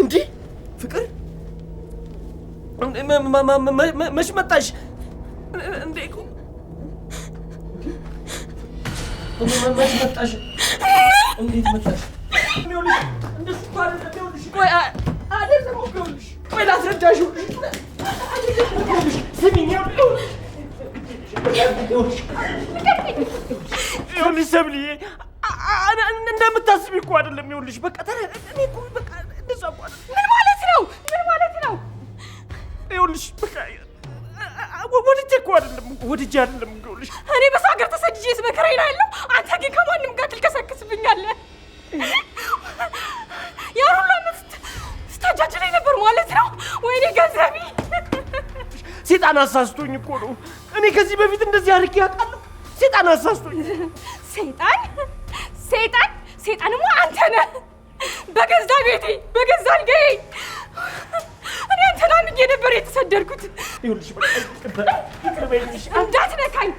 እንዴ ፍቅር፣ መች መጣሽ እንዴ? መች መጣሽ? እንዴት መጣሽ? እንደሱ እኮ አይደለም። ይኸውልሽ፣ ቆይ አይደለም እኮ ይኸውልሽ፣ ቆይ ላስረዳሽ። ይኸውልሽ፣ ስሚኝ፣ ይኸውልሽ ሰብልዬ፣ እንደምታስቢ እኮ አይደለም። ይኸውልሽ በቃ እኔ እኮ በቃ እንደዛ እኮ አይደለም። ምን ማለት ነው? ምን ማለት ነው? ይኸውልሽ በቃ ወድጄ እኮ አይደለም፣ ወድጄ አይደለም። ይኸውልሽ እኔ በሰው ሀገር ተሰድጄ መከራዬን አያለሁ። አንተ ግን ከማንም ጋር ትልከሰክስብኛለህ። ያን ሁሉ ዓመት ስታጃጅለኝ ነበር ማለት ነው። ወይኔ ገንዘቤ! ሴጣን አሳስቶኝ እኮ ነው። እኔ ከዚህ በፊት እንደዚህ አድርጌ አውቃለሁ? ሴጣን አሳስቶኝ። ሰይጣን ሰይጣን ሰይጣንማ አንተ ነህ። በገዛ ቤቴ፣ በገዛ አልጋዬ እኔ አንተን አምኜ ነበር የተሰደድኩት። ይኸውልሽ በቃ ይቅር በይኝ። እንዳትነካኝ፣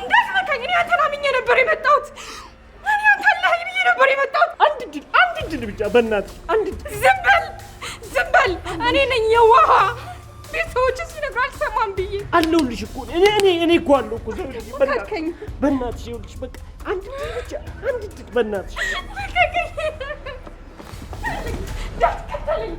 እንዳትነካኝ። እኔ አንተን አምኜ ነበር የመጣሁት። እኔ አንተ አለኸኝ ብዬ ነበር የመጣሁት። አንድ እድል፣ አንድ እድል ብቻ በእናትሽ፣ አንድ እድል። ዝም በል፣ ዝም በል። እኔ ነኝ የዋሃ፣ ቤተሰቦች ሲነግሩ አልሰማም ብዬ። አለሁልሽ እኮ፣ እኔ እኮ አለሁ እኮ ሰብልዬ፣ በእናትሽ። ልቀቀኝ። በእናትሽ ይኸውልሽ በቃ አንድ እድል ብቻ፣ አንድ እድል በእናትሽ። ልቀቀኝ። እንዳትከተለኝ።